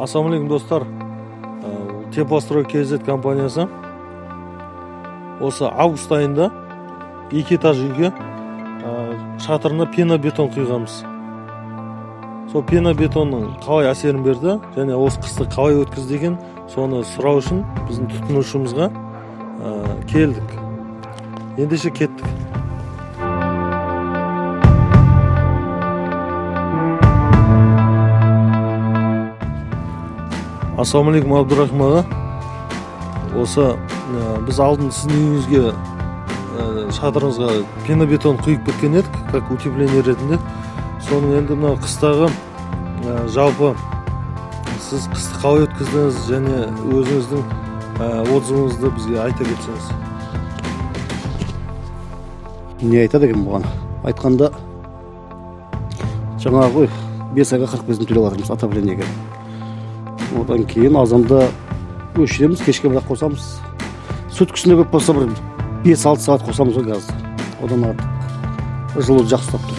Ассалаумағалейкум, достар. Теплострой KZ компаниясы осы август айында екі этаж үйге шатырына пенобетон құйғанбыз. Сол пенобетонның қалай әсерін берді және осы қысты қалай өткізді деген, соны сұрау үшін біздің тұтынушымызға келдік. Ендеше, кеттік. Ассалаумағалейкум, Абдурахим аға. Осы біз алдын сіздің үйіңізге, шатырыңызға пенобетон құйып кеткен едік, как утепление ретінде. Соның енді мына қыстағы, жалпы сіз қысты қалай өткіздіңіз және өзіңіздің отзывыңызды бізге айта кетсеңіз. Не айтады екен бұған айтқанда? Жаңағы ғой, 5 айға 45 мың төлеп жатырмыз отоплениеге. Одан кейін азанда өшіреміз, кешке бірақ қосамыз. Суткасында көп болса бір 5-6 сағат қосамыз ғой газды, одан артық. Жылу жақсы ұстап тұр.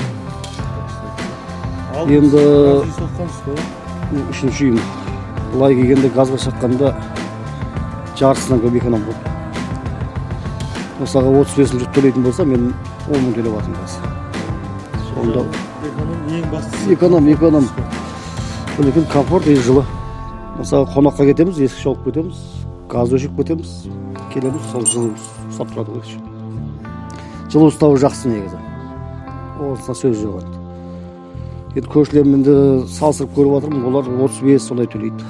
Алдын газ үй соққансыз ғой, иә? Үшінші үйім. Былай келгенде, газға шаққанда жартысынан көп эконом болды. Мысалға, 35 мың жұрт төлейтін болса, мен 10 мың төлеп жатырмын қазір сонда. Эконом ең бастысы. Эконом, эконом. Одан кейін комфорт и жылы. Мысалы, қонаққа кетеміз, есік жауып кетеміз, газ өшіріп кетеміз, келеміз, сол жылу ұстап тұрады ғой. Жылу ұстауы жақсы негізі, онысына сөз жоқ. Енді көршілеріммен де салыстырып көріп жатырмын, олар 35 солай төлейді,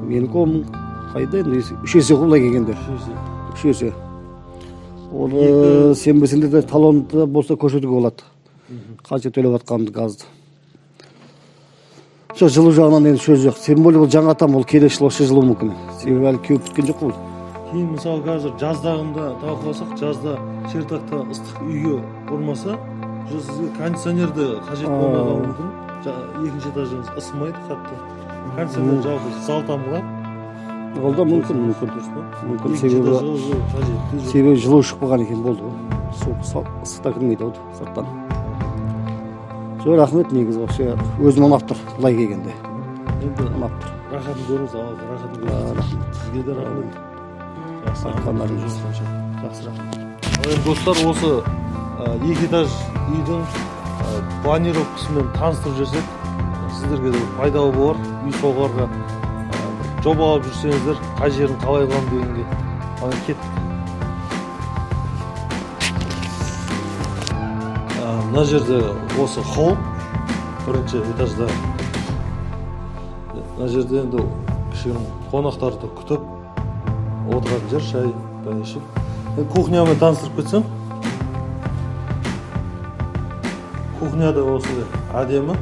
менікі 10 мың. Қайда енді, 3 есе ғой былай келгенде. 3 есе. Оны сенбесеңдер де, талонды болса көрсетуге болады, қанша төлеп жатқанымды газды. Жоқ, жылу жағынан енді сөз жоқ. Тем более бұл жаңа там, ол келесі жылы вообще жылуы мүмкін, себебі әлі кеуіп біткен жоқ қой. Кейін, мысалы, қазір жаздағында талқыласақ, жазда чердакта ыстық үйге ұрмаса, уже сізге кондиционер де қажет болмай қалуы мүмкін. Екінші этажыңыз ысымайды қатты, кондиционер жалпы зал тамға. Ол да мүмкін, мүмкін. Дұрыс па? Мүмкін. Екінші Себебі этажға уже қажеті жоқ. Себебі жылу шығып қалған екен, болды ғой, ыстық та кірмейді ғой сырттан. Жоқ, рахмет, негізі вообще өзім ұнап тұр былай келгенде. Енді Ұнап тұр. рахатын көріңіз, алла рахатын көріңіз. Рахмет. Сізге де рахмет, жақсы. Айтқандарыңыз. Жүз. Жақсы, рахмет. Ал енді, достар, осы екі этаж үйдің планировкасымен таныстырып жіберсек, сіздерге де пайдалы болар. Үй соғарға, бір жобалап жүрсеңіздер, қай жерін қалай қыламын дегенге. Ал енді кеттік. Мына жерде осы холл, бірінші этажда. Мына жерде енді кішігірім қонақтарды күтіп отыратын жер, шай ішіп. Енді кухнямен таныстырып кетсем, кухняда осындай әдемі,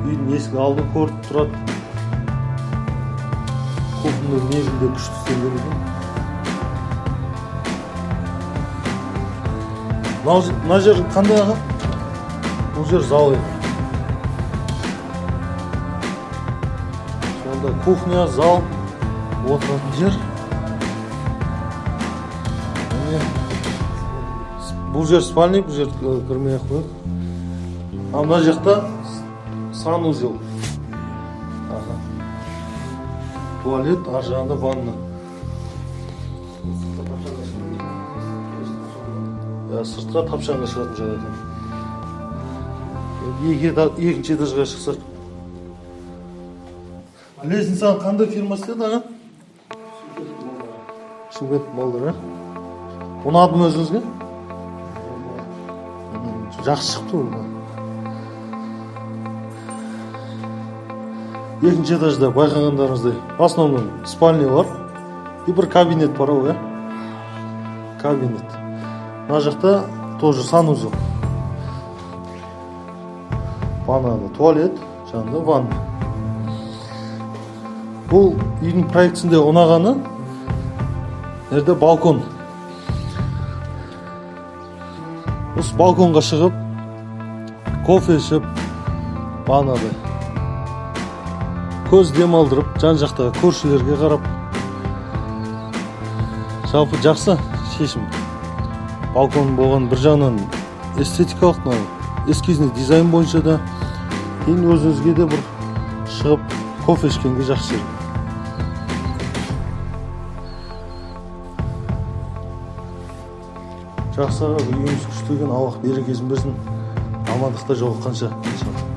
үйдің есік алды көрініп тұрады. Кухня мебель де күшті істелген екен. Мына жер қандай, аға? Бұл жер зал екен сонда. Кухня, зал, отыратын жер. Міне, бұл жер спальный, бұл жер кірмей ақ қояйық. А мына жақта санузел, аха, туалет, ар жағында ванна. Иә, сыртқа тапшанға шығатын жер екен. Енді екінші этажға шықсақ, лестницаны қандай фирма істеді, аға? Шымкент балдар, иә. Ұнады ма өзіңізге? Жақсы шықты ғой. Екінші этажда, байқағандарыңыздай, в основном спальня бар и бір кабинет бар ау, иә, кабинет. Мына жақта тоже санузел, ваннада туалет, жанында ванна. Бұл үйдің проектісінде ұнағаны, мына жерде балкон. Осы балконға шығып, кофе ішіп, ваннада көз демалдырып, жан жақтағы көршілерге қарап, жалпы жақсы шешім. Балкон болған бір жағынан эстетикалық, мынау эскизный дизайн бойынша да, кейін өзіңізге де бір шығып Кофе ішкенге жақсы жер. Жақсы, аға, үйіңіз күшті екен, Аллах берекесін берсін. Амандықта жолыққанша, иншалла.